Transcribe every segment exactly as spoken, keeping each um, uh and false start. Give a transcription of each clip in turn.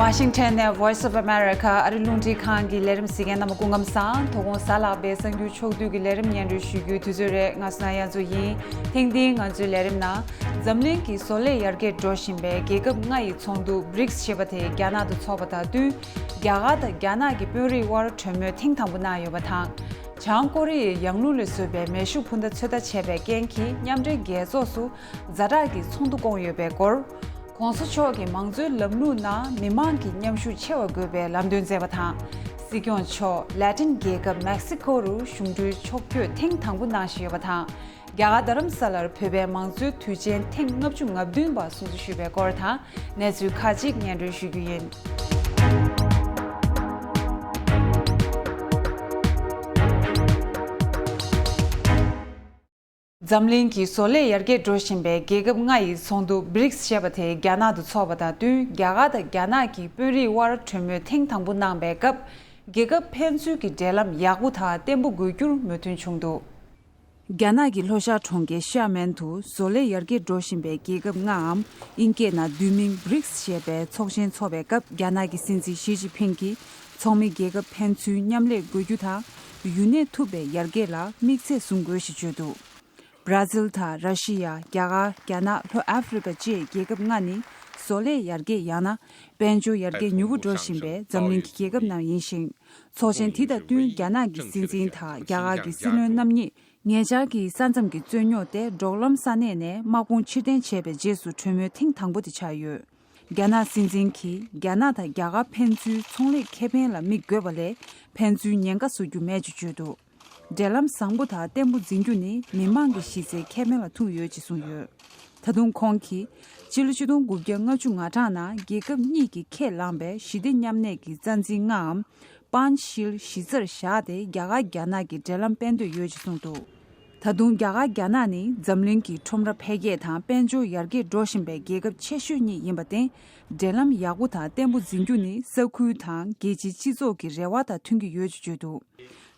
ཝ་ཤིང་ཊོན་ནས་Voice of America ཨ་རི་རླུང་འཕྲིན་ཁང་གི་ལས་རིམ་གཟིགས་མཁན་རྣམ་པ་སྐུ་ཁམས་བཟང་། དོ་དགོང་གཟའ་ལྷག་པའི་གསར་འགྱུར་ཕྱོགས་བསྡུས་ཀྱི་ལས་རིམ་སྙན་སྒྲོན་ཞུ་རྒྱུའི་དུས་ཚོད་རེད། ང་སུ་ན་གཡང་མཚོ་ཡིན། ཐེངས་འདིའི་ང་ཚོའི་ལས་རིམ་ནང་འཛམ་གླིང་གི་བཟོ་ལས་ཡར་རྒྱས་འགྲོ་བཞིན་པའི་རྒྱལ་ཁབ་ལྔ་ཡི་ཚོགས་འདུ་བྷི་རིགས་ཞེས་པ་དེ་རྒྱ་ནག་ཏུ་འཚོགས་པ་དང་བསྟུན། རྒྱ་གར་དང་རྒྱ་ནག་གི་དཔོན་རིགས་དབར་གྲོས་མོལ་ཐེངས་དང་པོ་གནང་ཡོད་པ་དང་། བྱང་ཀོ་རི་ཡའི་ཡང་རླུང་ལས་བཟོས་པའི་མེ་ཤུགས་འཕུར་མདའ་ཚོད་ལྟ་བྱས་པའི་རྐྱེན་གྱིས་མཉམ་འབྲེལ་རྒྱལ་ཚོགས་སུ་ཛ་དྲག་གི་ཚོགས་འདུ་བསྐོངས་ཡོད་པའི་སྐོར། ྋགོང་ས་མཆོག་གིས་མང་གཙོའི་ལམ་ལུགས་ནང་མི་མང་གི་མཉམ་ཞུགས་ཆེ་བ་དགོས་པའི་ལམ་སྟོན་མཛད་པ་དང་། སྲིད་སྐྱོང་མཆོག་ལ་ཏིན་རྒྱལ་ཁབ་མེག་སི་ཀོ་རུ་གཞུང་འབྲེལ་ཕྱོགས་བསྐྱོད་ཐེངས་དང་པོ་གནང་བཞིན་ཡོད་པ་དང་། རྒྱ་གར་རྡ་རམ་ས་ལར་བོད་པའི་མང་གཙོའི་དུས་ཆེན་ཐེངས་ལྔ་བཅུ་ང་བདུན་པ་སྲུང་བརྩི་ཞུས་པའི་སྐོར་དང་། གནས་ཚུལ་ཁག་ཅིག་སྙན་སྒྲོན་ཞུ་རྒྱུ་ཡིན། འཛམ་གླིང་གི་བཟོ་ལས་ཡར་རྒྱས་འགྲོ་བཞིན་པའི་རྒྱལ་ཁབ་ལྔ་ཡི་ཚོགས་འདུ་བྷི་རིགས་ཞེས་པ་དེ་རྒྱ་ནག་ཏུ་འཚོགས་པ་དང་བསྟུན། རྒྱ་གར་དང་རྒྱ་ནག་གི་དཔོན་རིགས་དབར་གྲོས་མོལ་ཐེངས་དང་པོ་གནང་པའི་སྐབས། རྒྱལ་ཁབ་ཕན་ཚུན་གྱི་འབྲེལ་ལམ་ཡག་པོ་དང་བརྟན་པོ་དགོས་རྒྱུར་མོས་མཐུན་བྱུང་འདུག་རྒྱ་ནག་གི་ལྷོ་ཤར་གྲོང་ཁྱེར་ཤ་མན་དུ་བཟོ་ལས་ཡར་རྒྱས་འགྲོ་བཞིན་པའི་རྒྱལ་ཁབ་ལྔའམ་དབྱིན་སྐད་ནང་བསྡུས་མིང་བྷི་རིགས་ཞེས་པའི་ཚོགས་ཆེན་འཚོགས་པའི་སྐབས། རྒྱ་ནག་གི་སྲིད་འཛིན་ཞི་ཅིན་ཕིང་གིས་ཚོགས་མི་རྒྱལ་ཁབ་ཕན་ཚུན་མཉམ་ལས་དགོས་རྒྱུ་དང་། ཡུན་གནས་ཐུབ་པའི་ཡར་རྒྱས་ལ་དམིགས་ཚད་བཟུང་དགོས་ཞེས་བརྗོད་འདུག་བར་ཛིལ་དང་ར་ཤི་ཡ། རྒྱ་གར། རྒྱ་ནག་ལྷོ་ཨ་ཧྥེ་རི་ཀ་བཅས་རྒྱལ་ཁབ་ལྔ་ནི་བཟོ་ལས་ཡར་རྒྱས་ཡང་ན་དཔལ་འབྱོར་ཡར་རྒྱས་མྱུར་པོ་འགྲོ་བཞིན་པའི་འཛམ་གླིང་གི་རྒྱལ་ཁབ་རྣམས་ཡིན་ཞིང་། ཚོགས་ཆེན་དེ་དང་བསྟུན་རྒྱ་ནག་གི་སྲིད་འཛིན་དང་རྒྱ་གར་གྱི་སྲིད་བློན་རྣམ་གཉིས། ཉེ་ཆར་གྱི་ས་མཚམས་ཀྱི་རྩོད་རྙོག་དེ་འབྲོག་ལམ་ས་གནས་ནས་དམག་དཔུང་ཕྱིར་འཐེན་བྱས་པའི་རྗེས་སུ་གྲོས་མོལ་ཐེངས་དང་པོ་དེ་ཆགས་ཡོད། རྒྱ་ནག་སྲིད་འཛིན་གྱིས་རྒྱ་ནག་དང་རྒྱ་གར་ཕན་ཚུན་ཚོང་ལས་ཁེ་ཕན་ལ་དམིགས་དགོས་པ་ལས་ཕན་ཚུན་ཉེན་ཁ་བཟོ་རྒྱུ་མེད་ཅེས་བརྗོད་འདུག་འབྲེལ་ལམ་བཟང་པོ་དང་བརྟན་པོ་འཛིན་རྒྱུ་ནི་མི་མང་གི་གཞི་རྩའི་ཁེ་ཕན་ལ་ཐུག་ཡོད་ཅེས་གསུངས་ཡོད། ད་དུང་ཁོང་གིས་ཕྱི་ལོ་ཆིག་སྟོང་དགུ་བརྒྱ་ལྔ་བཅུ་ང་གྲངས་ནང་རྒྱལ་ཁབ་གཉིས་ཀྱིས་ཁས་བླངས་པའི་ཞི་བདེ་མཉམ་གནས་ཀྱི་རྩ་འཛིན་ལྔའམ་པཱན་ཤིལ་གཞི་རྩར་བཞག་སྟེ་རྒྱ་གར་རྒྱ་ནག་གི་འབྲེལ་ལམ་སྤེལ་འདོད་ཡོད་ཅེས་གསུངས་འདུག་ད་དུང་རྒྱ་གར་རྒྱ་ནག་ནི་འཛམ་གླིང་གི་ཁྲོམ་ར་འཕེལ་རྒྱས་དང་དཔལ་འབྱོར་ཡར་རྒྱས་འགྲོ་བཞིན་པའི་རྒྱལ་ཁབ་ཆེ་ཤོས་གཉིས་ཡིན་པར་བརྟེན། འབྲེལ་ལམ་ཡག་པོ་དང་བརྟན་པོ་འཛིན་རྒྱུ་ནི་ས་ཁུལ་དང་རྒྱལ་སྤྱིའི་སྤྱི་ཚོགས་ཀྱི་རེ་བ་དང་མཐུན་གྱི་ཡོད་ཅེས་བརྗོད་འདུག་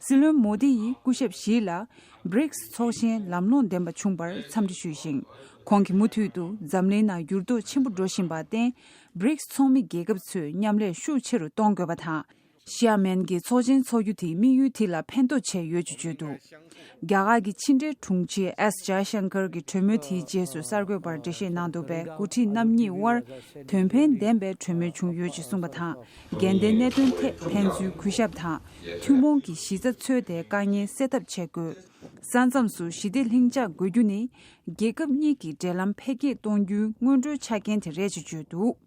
སྲིད་བློན་མོ་དི་ཡིས་སྐུ་ཞབས་ཞི་ལ་བྷི་རིགས་ཚོགས་ཆེན་ལམ་ལྷོང་ལྡན་པ་བྱུང་བར་འཚམས་འདྲི་ཞུས་ཤིང་། ཁོང་གིས་མུ་མཐུད་དུ་འཛམ་གླིང་ནང་འགྱུར་ལྡོག་ཆེན་པོ་འགྲོ་བཞིན་པར་བརྟེན། བྷི་རིགས་ཚོགས་མི་རྒྱལ་ཁབ་ཚོས་མཉམ་ལས་ཤུགས་ཆེ་རུ་གཏོང་དགོས་པ་དང་། ཤི་ཡ་མན་གྱིས་ཚོགས་ཆེན་འཚོགས་རྒྱུ་དེའི་དམིགས་ཡུལ་དེ་ལ་ཕན་ཐོགས་བྱས་ཡོད་ཅེས་བརྗོད་འདུག་རྒྱ་གར་གྱི་ཕྱི་འབྲེལ་དྲུང་ཆེ་ཨེས་ཇཱ་ཤང་ཀར་གྱིས་གྲོས་མོལ་དེའི་རྗེས་སུ་གསར་འགོད་པར་འགྲེལ་བཤད་གནང་འདུག་པས། འགོ་ཁྲིད་རྣམ་གཉིས་དབར་དོན་ཕན་ལྡན་པའི་གྲོས་མོལ་བྱུང་ཡོད་ཅེས་གསུངས་པ་དང་། འགལ་ཟླའི་གནད་དོན་ཐད་ཕན་ཚུན་གུས་ཞབས་དང་ཐུན་མོང་གི་གཞི་རྩ་འཚོལ་ཏེ་དཀའ་ངལ་སེལ་ཐབས་བྱེད་དགོས། ས་མཚམས་སུ་ཞི་བདེ་ལྷིང་འཇགས་དགོས་རྒྱུ་ནི་རྒྱལ་ཁབ་གཉིས་ཀྱི་འབྲེལ་ལམ་འཕེལ་རྒྱས་གཏོང་རྒྱུའི་སྔོན་འགྲོའི་ཆ་རྐྱེན་དེ་རེད་ཅེས་བརྗོད་འདུག་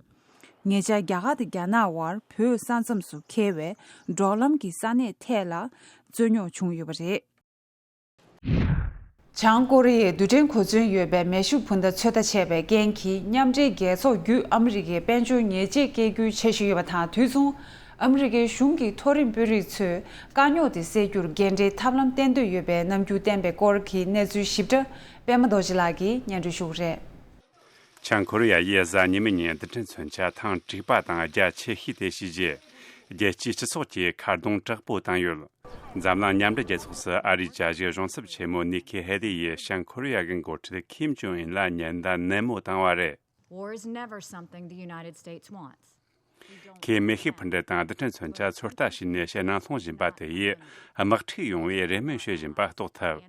ཉེ་ཆར་རྒྱ་གར་དང་རྒྱ་ནག་དབར་བོད་ས་མཚམས་སུ་འཁེལ་བའི་འབྲོག་ལམ་གྱི་ས་གནས་ཐད་ལ་རྩོད་རྙོག་བྱུང་ཡོད་པ་རེད། བྱང་ཀོ་རི་ཡས་རྡུལ་ཕྲན་གོ་མཚོན་ཡོད་པའི་མེ་ཤུགས་འཕུར་མདའ་ཚོད་ལྟ་བྱས་པའི་རྐྱེན་གྱིས་མཉམ་འབྲེལ་རྒྱལ་ཚོགས་བརྒྱུད་ཨ་མི་རི་ཀའི་དཔལ་འབྱོར་ཉེས་ཆད་བཀལ་རྒྱུའི་འཆར་གཞི་ཡོད་པ་དང་། དུས་མཚུངས་ཨ་མི་རི་ཀའི་གཞུང་གི་མཐོ་རིམ་དཔོན་རིགས་ཚོས་དཀའ་རྙོག་དེ་སེལ་རྒྱུར་འགན་འཁྲིའི་ཐབས་ལམ་བསྟེན་འདོད་ཡོད་པའི་རྣམ་འགྱུར་བསྟན་པའི་སྐོར་གྱི་གནས་ཚུལ་ཞིབ་ཕྲ་པད་མ་རྡོ་རྗེ་ལགས་ཀྱིས་སྙན་སྒྲོན་ཞུ་གི་རེད། བྱང་ཀོ་རི་ཡ་ཡིས་གཟའ་ཉི་མའི་ཉིན་རྡུལ་ཕྲན་མཚོན་ཆ་ཐེངས་དྲུག་པ་དང་རྒྱ་ཆེ་ཤོས་དེ་བྱས་རྗེས། རྒྱལ་སྤྱིའི་སྤྱི་ཚོགས་ཀྱིས་ཁ་རྡུང་དྲག་པོ་བཏང་ཡོད། འཛམ་གླིང་མཉམ་འབྲེལ་རྒྱལ་ཚོགས་སུ་ཨ་རིའི་དྲ་ཞིག་གཞུང་ཚབ་ཆེན་མོ་ནི་ཁི་ཧེ་ལི་ཡིས་བྱང་ཀོ་རི་ཡ་གི་འགོ་ཁྲིད་ཁིམ་ཇོང་ཨིན་ལ་ཉེན་བརྡ་ནན་མོ་བཏང་བ་རེད། War is never something the United States wants. ཁོས་མེ་ཤུགས་འཕུར་མདའ་དང་རྡུལ་ཕྲན་མཚོན་ཆ་ཚོད་ལྟ་བྱས་ནས་ཕྱིར་ནང་སློང་བཞིན་པ་དེ་ཡིས་དམག་འཁྲུག་ཡོང་བའི་རེ་སྨོན་བྱེད་བཞིན་པ་རྟོགས་ཐུབ།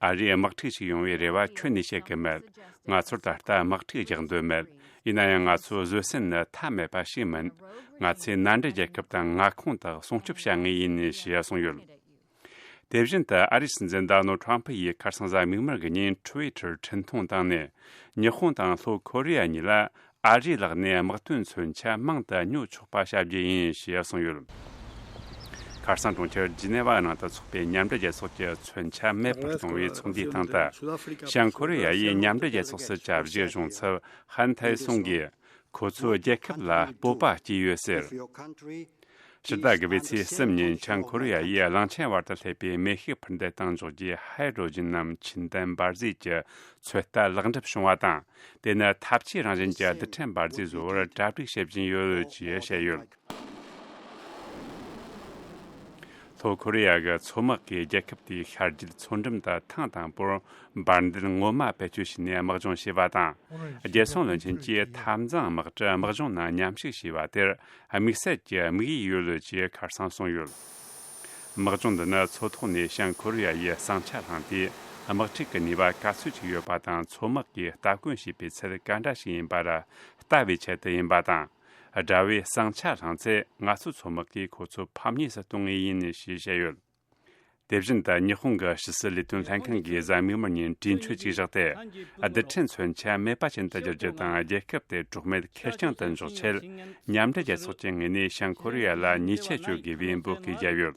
ཨ་རིས་དམག་འཁྲུག་ཅིག་ཡོང་བའི་རེ་བ་ཁྱོན་ནས་བྱེད་ཀྱི་མེད། ང་ཚོར་ད་ལྟ་དམག་འཁྲུག་རྒྱག་འདོད་མེད། ཡིན་ན་ཡང་ང་ཚོའི་བཟོད་བསྲན་ནི་མཐའ་མེད་པ་ཞིག་མིན། ང་ཚོས་མནའ་འབྲེལ་རྒྱལ་ཁབ་དང་མངའ་ཁོངས་དག་སྲུང་སྐྱོབ་བྱ་ངེས་ཡིན་ཞེས་གསུངས་ཡོད། དེ་བཞིན་དུ་ཨ་རིའི་སྲིད་འཛིན་ཌོ་ནལ་ཁྲམ་ཕུ་ཡིས་ཁ་སང་གཟའ་མིག་དམར་གྱི་ཉིན་ཊུ་ཝི་ཊར་འཕྲིན་ཐུང་བཏང་ནས། ཉི་ཧོང་དང་ལྷོ་ཁོ་རི་ཡ་གཉིས་ལ་ཨ་རིའི་ལག་ནས་དམག་དོན་མཚོན་ཆ་མང་དུ་ཉོ་ཆོག་པ་བྱ་རྒྱུ་ཡིན་ཞེས་གསུངས་ཡོད། ཁ་སང་གྲོང་ཁྱེར་ཇི་ནེ་ཝ་ནང་དུ་འཚོགས་པའི་མཉམ་འབྲེལ་རྒྱལ་ཚོགས་ཀྱི་མཚོན་ཆ་མེད་པར་གཏོང་བའི་ཚོགས་འདུའི་སྟེང་དུ། བྱང་ཁོ་རི་ཡ་ཡིས་མཉམ་འབྲེལ་རྒྱལ་ཚོགས་སུ་དྲ་བཞག་གཞུང་ཚབ་ཧན་ཐའེ་སུང་གིས། ཁོ་ཚོའི་རྒྱལ་ཁབ་ལ་སྤོབས་པ་སྐྱེས་ཡོད་ཟེར། ཕྱི་ཟླ་དགུ་པའི་ཚེས་གསུམ་ཉིན་བྱང་ཁོ་རི་ཡ་ཡིས་གླང་ཆེན་བར་དུ་སླེབས་པའི་མེ་ཤུགས་འཕུར་མདའ་དང་འཇོག་རྒྱུའི་ཧའི་ཌྲོ་ཇིན་ནམ་ཆུ་འཐེན་འབར་རྫས་ཀྱི་ཚོད་ལྟ་ལེགས་འགྲུབ་བྱུང་བ་དང་། དེ་ནི་འཐབ་ཇུས་རང་བཞིན་གྱི་རྡུལ་ཕྲན་འབར་རྫས་བཟོ་བར་གྲ་སྒྲིག་བྱེད་བཞིན་ཡོད་ཅེས་བཤད་ཡོད། ལྷོ་ཁོ་རེ་ཡ་གི་མཚོ་དམག་གིས་རྒྱལ་ཁབ་དེའི་ཤར་རྒྱུད་མཚོ་འགྲམ་དུ་ཐེངས་དང་པོར་འབར་མདེལ་ངོ་མ་བེད་སྤྱོད་བྱས་ནས་དམག་སྦྱོང་བྱས་པ་དང་། རྒྱལ་སྲུང་བློན་ཆེན་གྱིས་འཐབ་འཛིང་དམག་གྲུ་དམག་སྦྱོང་ནང་མཉམ་ཞུགས་བྱས་པ་དེར་དམིགས་བསལ་གྱི་དམིགས་ཡུལ་ཡོད་ཅེས་ཁ་སང་གསུངས་ཡོད། དམག་སྦྱོང་འདི་ནི་མཚོ་ཐོག་ནས་བྱང་ཁོ་རེ་ཡ་ཡི་ཟིང་ཆ་བསླངས་ཏེ། དམག་འཁྲུག་གི་ནུས་པ་ག་ཚོད་ཅིག་ཡོད་པ་དང་། མཚོ་དམག་གིས་ལྟ་སྐོར་བྱེད་པའི་ཚུལ་ག་འདྲ་ཞིག་ཡིན་པ་ར་ལྟ་བའི་ཆེད་དུ་ཡིན་པ་དང་། དགྲ་བོས་ཟིང་ཆ་བསླངས་ཚེ། ང་ཚོའི་མཚོ་དམག་གིས་ཁོ་ཚོ་ཕམ་ཉེས་སུ་གཏོང་ངེས་ཡིན་ཞེས་བཤད་ཡོད། དེ་བཞིན་དུ་ཉི་ཧོང་གི་ཕྱི་སྲིད་ལས་དོན་ལྷན་ཁང་གིས་གཟའ་མིག་དམར་ཉིན་གྲོས་ཆོད་ཅིག་བཞག་སྟེ། རྡུལ་ཕྲན་མཚོན་ཆ་མེད་པ་ཅན་དུ་བསྒྱུར་རྒྱུ་དང་། རྒྱལ་ཁབ་དེ་གྲོགས་མེད་ཁེར་རྐྱང་དུ་འཇོག་ཆེད། མཉམ་འབྲེལ་རྒྱལ་ཚོགས་ཀྱི་ངོས་ནས་བྱང་ཁོ་རེ་ཡ་ལ་ཉེས་ཆད་གཅོད་དགོས་པའི་འབོད་སྐུལ་བརྒྱབ་ཡོད།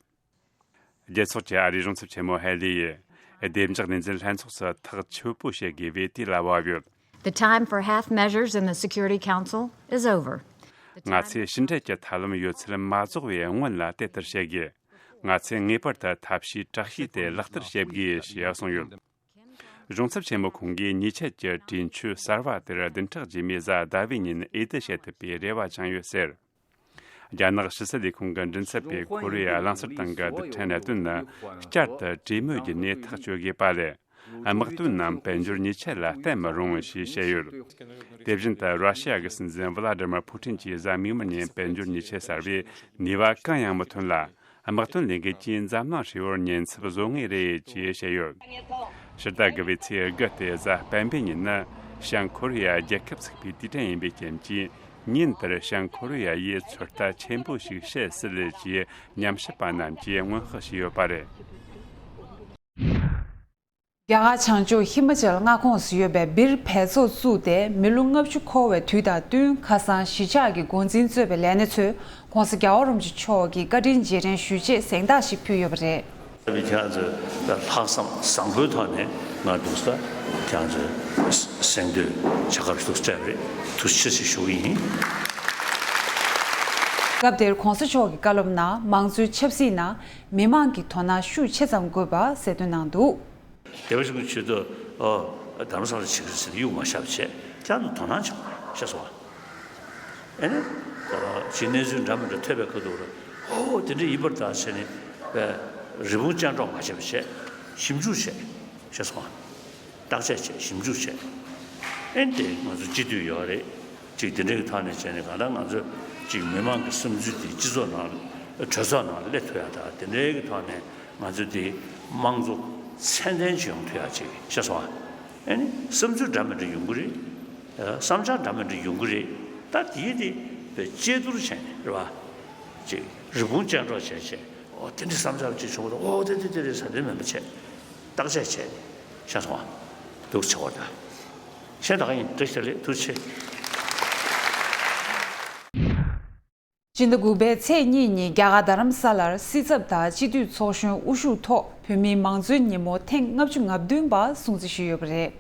རྒྱལ་ཚོགས་ཀྱི་ཨ་རིའི་གཞུང་ཚབ་ཆེན་མོ་ཧེ་ལི་ཡིས། བདེ་འཇགས་ལས་འཛིན་ལྷན་ཚོགས་སུ་ཐག་ཆོད་པོ་བྱེད་དགོས་པའི་དུས་ལ་བབ་ཡོད། The time for half measures in the Security Council is over. ང་ཚོས་ཕྱི་འབྲེལ་གྱི་ཐབས་ལམ་ཡོད་ཚད་མ་རྫོགས་པའི་སྔོན་ལ་དེ་ལྟར་བྱེད་དགོས། ང་ཚོས་ངེས་པར་དུ་ཐབས་ཤེས་དྲག་ཤོས་དེ་ལག་བསྟར་བྱེད་དགོས་ཞེས་གསུངས་ཡོད། གཞུང་ཚབ་ཆེན་མོ་ཁོང་གིས་ཉེས་ཆད་ཀྱི་གྲོས་ཆོད་གསར་བ་དེར་བདུན་ཕྲག་རྗེས་མའི་གཟའ་ཟླ་བའི་ཉིན་འོས་བསྡུ་བྱེད་ཐུབ་པའི་རེ་བ་བཅངས་ཡོད་ཟེར། རྒྱ་ནག་ཕྱི་སྲིད་ལས་ཁུངས་ཀྱི་མགྲིན་ཚབ་པས་ཁོ་རེ་ཡ་གླིང་ཚར་སྟེང་གི་རྡུལ་ཕྲན་གནད་དོན་ནི་བསྐྱར་དུ་གྲོས་མོལ་བརྒྱུད་ནས་ཐག་གཅོད་དགོས་པ་ལས། དམག་དོན་རྣམས་དཔལ་འབྱོར་ཉེས་ཆད་ལ་གཏན་མི་རུང་ཞེས་བཤད་ཡོད། དེ་བཞིན་དུ་ར་ཤི་ཡ་གི་སྲིད་འཛིན་ཝི་ལ་ཏི་མར་ཕུ་ཏིན་གྱིས་གཟའ་མིག་དམར་ཉིན་དཔལ་འབྱོར་ཉེས་ཆད་གསར་པས་ནུས་པ་གང་ཡང་མི་ཐོན་ལ། དམག་དོན་ལས་འགུལ་གྱིས་འཛམ་གླིང་ཧྲིལ་བོར་ཉེན་ཚབས་བཟོ་ངེས་རེད་ཅེས་བཤད་ཡོད། ཕྱི་ཟླ་དགུ་པའི་ཚེས་དགུ་སྟེ་གཟའ་སྤེན་པའི་ཉིན་ནི་བྱང་ཁོ་རེ་ཡ་རྒྱལ་ཁབ་ཚུགས་པའི་དུས་དྲན་ཡིན་པའི་རྐྱེན་གྱིས། ཉིན་དེར་བྱང་ཁོ་རེ་ཡ་ཡིས་ཚོད་ལྟ་ཆེན་པོ་ཞིག་བྱེད་སྲིད་ཅེས་ཉམས་ཞིབ་པ་རྣམས་ཀྱིས་སྔོན་དཔག་བྱས་ཡོད་པ་རེད། རྒྱ་གར་བྱང་ཕྱོགས་ཧི་མ་ཅལ་མངའ་ཁོངས་སུ་ཡོད་པའི་སྦིར་བལ་ཚོགས་བཙུགས་ཏེ་མི་ལོ་ལྔ་བཅུ་འཁོར་བའི་དུས་དང་བསྟུན། ཁ་སང་གཞིས་ཆགས་ཀྱི་འགོ་འཛིན་གཙོས་པའི་ལས་སྣེ་ཚོས་༧གོང་ས་༧རྒྱལ་བ་རིན་པོ་ཆེ་མཆོག་གི་བཀའ་དྲིན་རྗེས་དྲན་ཞུ་ཆེད་གཟེངས་རྟགས་ཤིག་ཕུལ་ཡོད་པ་རེད། ཁྱེད་ཚོས་ལྷག་བསམ་བཟང་པོའི་ཐོག་ནས་ང་འདུག་ས། ཁྱེད་ཚོས་གཟེངས་བསྟོད་བྱ་དགའ་ཞིག་སྤྲད་པ་རེད། ཐུགས་རྗེ་ཆེ་ཞུ་གི་ཡིན། སྐབས་དེར་༧གོང་ས་མཆོག་གི་བཀའ་སློབ་ནང་། མང་གཙོའི་ཆབ་སྲིད་ནང་མི་མང་གི་དོ་སྣང་ཤུགས་ཆེ་ཙམ་དགོས་པ་གསལ་སྟོན་གནང་འདུག། སྡེ་པ་ཆེན་པོ་ཆོས་སྡུད། ཨོ། རྡ་རམ་ས་ལ་བྱེད་ཀྱི་རེད་ཟེར་ནས་གཡུག་མ་བཞག་པ་བྱས། ཁྱེད་ཚོ་དོ་སྣང་བྱེད་དགོས་ཤེས་སོང་། ཨེ་ནི། ཅིག་གནས་ཚུལ་འདྲ་མི་འདྲ་ཐོས་པའི་ཁ་ཐུག་ལ། ཨོ་དེ་འདྲ་ཡིན་པར་ད་བྱས་ནས་པའི་རི་བོང་ཅལ་འདྲོགས་མ་བྱས་པ་བྱས། ཞིབ་འཇུག་བྱས། ཤེས་སོང་། བརྟག་དཔྱད་བྱས། ཞིབ་འཇུག་བྱས། ཨེ་ནི་དེ་ང་ཚོ་སྤྱི་འཐུས་ཡོད་རེད། ཅིག་དེ་འདྲའི་ཐོག་ནས་བྱས་ནས་གང་ལྟར་ང་ཚོ་ཅིག་མི་མང་གི་བསམ་ཚུལ་དེ་སྤྱི་ཚོགས་ནང་གྲོས་ཚོགས་ནང་སླེབས་ཐུབ་ཡ་ད་དེ་འདྲའི་ཐོག་ནས། ང་ཚོ་འདི་དམངས་གཙོ་ཚད་ལྡན་ཅིག་ཡོང་ཐུབ་ཡ་ཅིག་ཤེས་སོང་ཨ། ཨེ་ནི་བསམ་ཚུལ་འདྲ་མི་འདྲ་ཡོང་གི་རེད། ཨ། བསམ་འཆར་འདྲ་མི་འདྲ་ཡོང་གི་རེད། ད་དེའི་དེ་བའི་དཔྱད་བསྡུར་བྱས་ནས་རེད་བ། ཅིག་རི་བོང་ཅལ་འདྲོགས་བྱས་བྱས། ཨོ་དེ་འདྲའི་བསམ་འཆར་ཅིག་བྱུང་བ་དང་། ཨོ་དེ་དེ་དེ་རེད་ཟེར་དེ་མིན་པ་བྱས། བརྟག་དཔྱད་བྱས་ནས་ཤེས་སོང་ཨ། འདུག་བྱེད་དགོས་ད། གཞན་ད་ག་ཡིན། བཀྲ་ཤིས་བདེ་ལེགས། ཐུགས་རྗེ་ཆེ། སྤྱི་ཟླ་དགུ་པའི་ཚེས་གཉིས་ཉིན་རྒྱ་གར་རྡ་རམ་ས་ལར་སྲིད་ཚབ་དང་སྤྱི་འཐུས་ཚོགས་གཞོན་དབུ་བཞུགས་ཐོག་བོད་མིའི་མང་གཙོའི་ཉིན་མོ་ཐེངས་ལྔ་བཅུ་ང་བདུན་པ་སྲུང་བརྩི་ཞུས་ཡོད་པ་རེད།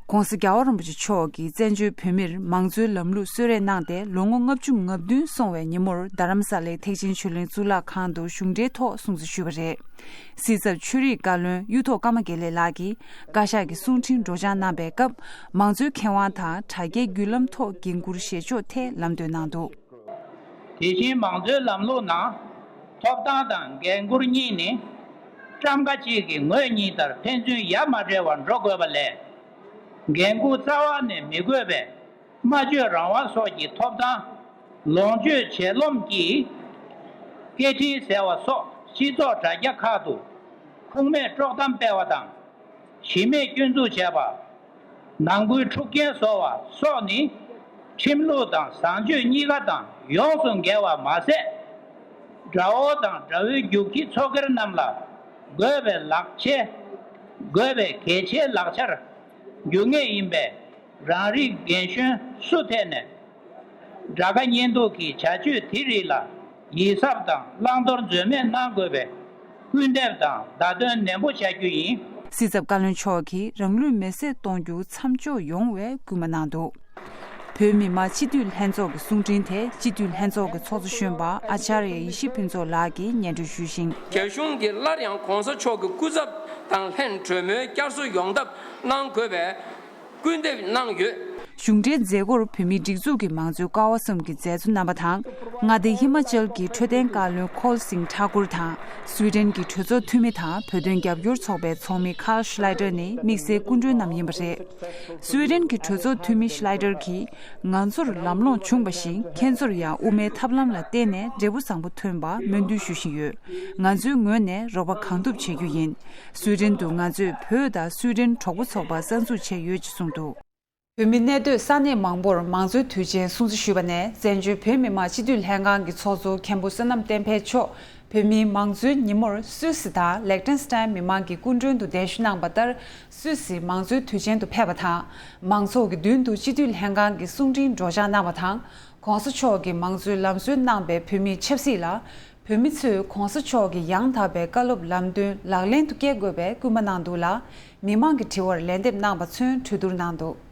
ྋགོང་ས་ྋརྒྱལ་བ་རིན་པོ་ཆེ་མཆོག་གིས་བཙན་བྱོལ་བོད་མིར་མང་གཙོའི་ལམ་ལུགས་གསོལ་རས་གནང་སྟེ་ལོ་ངོ་ལྔ་བཅུ་ང་བདུན་སོང་བའི་ཉིན་མོར་རྡ་རམ་ས་ལའི་ཐེག་ཆེན་ཆོས་གླིང་གཙུག་ལག་ཁང་དུ་གཞུང་འབྲེལ་ཐོག་སྲུང་བརྩི་ཞུས་པ་རེད། སྲིད་ཚབ་ཆོས་རིག་བཀའ་བློན་གཡུ་ཐོག་ཀརྨ་དགེ་ལེགས་ལགས་ཀྱིས་བཀའ་ཤག་གི་གསུང་འཕྲིན་སྒྲོག་སྦྱང་གནང་པའི་སྐབས། མང་གཙོའི་ཁེ་དབང་དང་དྲ་རྒྱའི་བརྒྱུད་ལམ་ཐོག་འགན་འཁུར་བཞེས་ཕྱོགས་ཐད་ལམ་སྟོན་གནང་འདུག། དེ་བཞིན་མང་གཙོའི་ལམ་ལུགས་ནང་ཐོབ་ཐང་དང་འགན་འཁུར་གཉིས་ནི་ཊམ་ཀ་གཅིག་གི་ངོས་གཉིས་ལྟར་ཕན་ཚུན་ཡ་མ་བྲལ་བར་འགྲོ་དགོས་པ་ལས། འགན་འཁུར་རྩ་བ་ནས་མི་དགོས་པའི་སྨྲ་བརྗོད་རང་དབང་སོགས་ཀྱི་ཐོབ་ཐང་། ལོངས་སྤྱོད་བྱེད་ལོངས་ཀྱི་སྐད་འཕྲིན་ཟེར་བ་སོགས་སྤྱི་ཚོགས་དྲ་རྒྱ་ཁག་ཏུ་ཁུངས་མེད་དཀྲོག་གཏམ་སྤེལ་བ་དང་། གཞི་མེད་སྐྱོན་འཛུགས་བྱས་པ། ནང་ཁུལ་འཁྲུག་རྐྱེན་བཟོ་བ་སོགས་ནི་ཁྲིམས་ལུགས་དང་བཟང་སྤྱོད་གཉིས་ཀ་དང་ཡོངས་སུ་འགལ་བ་མ་ཟད། དགྲ་བོ་དང་དགྲ་བོའི་རྒྱུག་ཁྱི་ཚོགས་སྒེར་རྣམས་ལ་དགོས་པའི་ལག་ཆས། དགོས་པའི་གལ་ཆེའི་ལག་ཆར་འགྱུར་ངེས་ཡིན་པས། རང་རིགས་རྒན་གཞོན་སུ་ཐད་ནས་དགྲ་དགའ་གཉེན་སྡུག་གི་བྱ་སྤྱོད་དེ་རིགས་ལ་ཡིད་གཟབ་དང་བླང་དོར་འཛོལ་མེད་གནང་དགོས་པའི་སྐུལ་འདེབས་དང་བརྡ་སྟོན་ནན་པོ་བྱ་རྒྱུ་ཡིན། སྲིད་ཚབ་བཀའ་བློན་མཆོག་གིས་རང་ལུས་མེར་སྲེག་གཏོང་རྒྱུ་མཚམས་འཇོག་ཡོང་བའི་སྐུལ་མ་གནང་འདུག། བོད་མི་མང་སྤྱི་འཐུས་ལྷན་ཚོགས་ཀྱི་གསུང་འཕྲིན་དེ་སྤྱི་འཐུས་ལྷན་ཚོགས་ཀྱི་ཚོགས་གཙོ་གཞོན་པ་ཨ་ཅཱརྱ་ཡེ་ཤེས་ཕུན་ཚོགས་ལགས་ཀྱིས་སྙན་སྒྲོན་ཞུས་ཤིང་། རྒྱ་གཞུང་གིས་སླར་ཡང་ྋགོང་ས་མཆོག་གི་སྐུ་ཚབ་དང་ལྷན་གྲོས་མོལ་བསྐྱར་གསོ་ཡོང་ཐབས་གནང་དགོས་པའི་སྐུལ་འདེབས་གནང་ཡོད། གཞུང་འབྲེལ་མཛད་སྒོར་བོད་མིའི་སྒྲིག་འཛུགས་ཀྱི་མང་གཙོའི་ཀ་བ་གསུམ་གྱི་མཛད་གཙོ་རྣམ་པ་དང་། མངའ་སྡེ་ཧི་མ་ཅལ་གྱི་འཕྲོད་བསྟེན་བཀའ་བློན་ཁོལ་སིང་ཐ་ཀུར་དང་། སུའེ་ཌེན་གྱི་གྲོས་ཚོགས་འཐུས་མི་དང་བོད་དོན་རྒྱབ་སྐྱོར་ཚོགས་པའི་ཚོགས་མི་ཁཱལ་ཤི་ལའི་ཏར་ནི་དམིགས་བསལ་སྐུ་མགྲོན་རྣམས་ཡིན་པ་རེད། སུའེ་ཌེན་གྱི་གྲོས་ཚོགས་འཐུས་མི་ཤི་ལའི་ཏར་གྱིས། ང་ཚོར་ལམ་ལྷོང་བྱུང་བ་བཞིན་ཁྱེད་ཚོར་ཡང་དབུ་མའི་ཐབས་ལམ་ལ་བརྟེན་ནས་འབྲས་བུ་བཟང་པོ་ཐོན་པ་སྨོན་འདུན་ཞུ་བཞིན་ཡོད། ང་ཚོའི་ངོས་ནས་རོགས་པ་གང་ཐུབ་བྱེད་རྒྱུ་ཡིན། སུའེ་ཌེན་དུ་ང་ཚོས་བོད་དང་སུའེ་ཌེན་གྲོགས་པོ་ཚོགས་པ་གསར་འཛུགས་བྱས་ཡོད་ཅེས་གསུངས་འདུག། བོད་མི་གནས་སྡོད་ས་གནས་མང་པོར་མང་གཙོའི་དུས་ཆེན་སྲུང་བརྩི་ཞུས་པ་ནས། བཙན་བྱོལ་བོད་མི་མང་སྤྱི་འཐུས་ལྷན་ཁང་གི་ཚོགས་གཙོ་མཁན་པོ་བསོད་ནམས་བསྟན་འཕེལ་མཆོག་བོད་མིའི་མང་གཙོའི་ཉིན་མོར་སུད་སི་དང་ལེག་ཊེན་སི་ཊན་མི་མང་གི་སྐུ་མགྲོན་དུ་གདན་ཞུ་གནང་བ་ལྟར། སུད་སི་མང་གཙོའི་དུས་ཆེན་དུ་ཕེབས་པ་དང་། མང་ཚོགས་ཀྱི་མདུན་དུ་སྤྱི་འཐུས་ལྷན་ཁང་གི་གསུང་འཕྲིན་སྒྲོག་སྦྱང་གནང་བ་དང་། ྋགོང་ས་མཆོག་གིས་མང་གཙོའི་ལམ་སྲོལ་གནང་པའི་བོད་མིའི་ཆབ་སྲིད་ལ། བོད་མི་ཚོས་ྋགོང་ས་མཆོག་གི་ཡང་དག་པའི་བཀའ་སློབ་ལམ་སྟོན་ལག་ལེན་དུ་བསྐྱལ་དགོས་པའི་སྐུལ་མ་གནང་འདུག་ལ། མི་མང་གི་དྲི་བར་ལན་འདེབས་གནང་བ་ཚུན་གྲོས་བསྡུར་གནང་འདུག།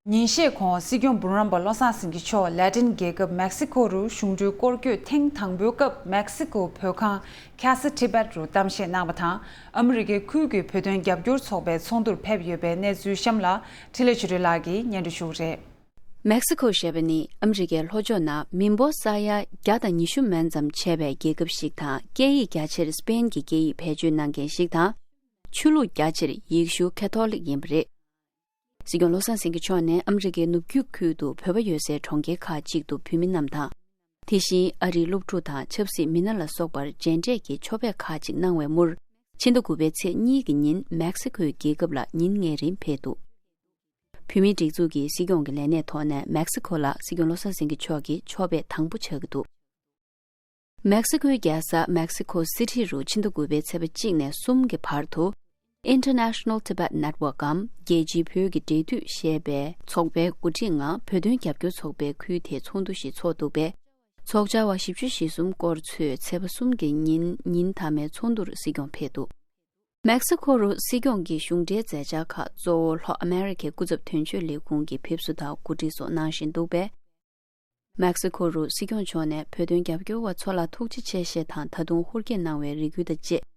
ཉིན་ཤས་གོང་སྲིད་སྐྱོང་འབུམ་རམས་པ་བློ་བཟང་སེང་གེ་མཆོག་ལེ་ཊིན་རྒྱལ་ཁབ་མེག་སི་ཁོ་རུ་གཞུང་འབྲེལ་སྐོར་སྐྱོད་ཐེངས་དང་པོའི་སྐབས། མེག་སི་ཁོ་བོད་ཁང་ཁ་ས་ཊི་བེད་རུ་གཏམ་བཤད་གནང་བ་དང་། ཨ་མི་རི་ཀའི་ཁུལ་གྱི་བོད་དོན་རྒྱབ་སྐྱོར་ཚོགས་པའི་ཚོགས་འདུར་ཕེབས་ཡོད་པའི་གནས་ཚུལ་གཤམ་ལ་འཕྲིན་ལས་ཆོས་སྒྲོན་ལགས་ཀྱིས་སྙན་སྒྲོན་ཞུ་གི་རེད། མེག་སི་ཁོ་ཞེས་པ་ནི་ཨ་མི་རི་ཀའི་ལྷོ་ཕྱོགས་ན་མི་འབོར་ས་ཡ་བརྒྱ་དང་ཉི་ཤུ་མན་ཙམ་བྱས་པའི་རྒྱལ་ཁབ་ཞིག་དང་། སྐད་ཡིག་རྒྱ་ཆེར་སི་པེན་གྱི་སྐད་ཡིག་བེད་སྤྱོད་གནང་མཁན་ཞིག་དང་། ཆོས་ལུགས་རྒྱ་ཆེར་ཡེ་ཤུ་ཁ་ཐོ་ལིག་ཡིན་པ་རེད། སྲིད་སྐྱོང་བློ་བཟང་སེང་གེ་མཆོག་ནས་ཨ་མི་རི་ཀའི་ནུབ་རྒྱུད་ཁུལ་དུ་བོད་པ་ཡོད་སའི་གྲོང་ཁྱེར་ཁག་ཅིག་ཏུ་བོད་མི་རྣམས་དང་། དེ་བཞིན་ཨ་རིའི་སློབ་ཕྲུག་དང་ཆབ་སྲིད་མི་སྣ་ལ་སོགས་པར་མཇལ་འཕྲད་ཀྱི་ཕྱོགས་ཕེབས་ཁག་ཅིག་གནང་བའི་མུར། ཕྱི་ཟླ་དགུ་པའི་ཚེས་གཉིས་ཀྱི་ཉིན་མེག་སི་ཁོའི་རྒྱལ་ཁབ་ལ་ཉིན་ལྔའི་རིང་ཕེབས་འདུག། བོད་མིའི་སྒྲིག་འཛུགས་ཀྱི་སྲིད་སྐྱོང་གི་ལས་གནས་ཐོག་ནས་མེག་སི་ཁོ་ལ་སྲིད་སྐྱོང་བློ་བཟང་སེང་གེ་མཆོག་གིས་ཕྱོགས་ཕེབས་དང་པོ་ཆགས་ཀྱི་འདུག། མེག་སི་ཁོའི་རྒྱལ་ས་མེག་སི་ཁོ་སི་ཊི་རུ་ཕྱི་ཟླ་དགུ་པའི་ཚེས་པ་གཅིག་ནས་གསུམ་གྱི་བར་དུ། International Tibet Network གམ་རྒྱལ་སྤྱིའི་བོད་ཀྱི་འབྲེལ་མཐུད་ཞེས་པའི་ཚོགས་པའི་གོ་སྒྲིག་ངང་བོད་དོན་རྒྱབ་སྐྱོར་ཚོགས་པའི་ཁུལ་དེའི་ཚོགས་འདུ་ཞིག་ཚོགས་འདུག་པས། ཚོགས་བཅར་བ་བཞི་བཅུ་ཞེ་གསུམ་སྐོར་ཚོས་ཚེས་པ་གསུམ་གྱི་ཉིན་ཉིན་མཐའ་མའི་ཚོགས་འདུར་སྲིད་སྐྱོང་ཕེབས་འདུག། མེག་སི་ཁོ་རུ་སྲིད་སྐྱོང་གི་གཞུང་འབྲེལ་མཛད་འཆར་ཁག་གཙོ་བོ་ལྷོ་ཨ་མེ་རི་ཁའི་སྐུ་ཚབ་དོན་གཅོད་ལས་ཁུངས་ཀྱིས་ཕེབས་བསུ་དང་གོ་སྒྲིག་སོགས་གནང་བཞིན་འདུག་པས། མེག་སི་ཁོ་རུ་སྲིད་སྐྱོང་མཆོག་ནས་བོད་དོན་རྒྱབ་སྐྱོར་བ་ཚོ་ལ་ཐུགས་རྗེ་ཆེ་ཞེས་དང་། ད་དུང་ཧུར་བསྐྱེད་གནང་བའི་རེ་སྐུལ་དང་བཅས།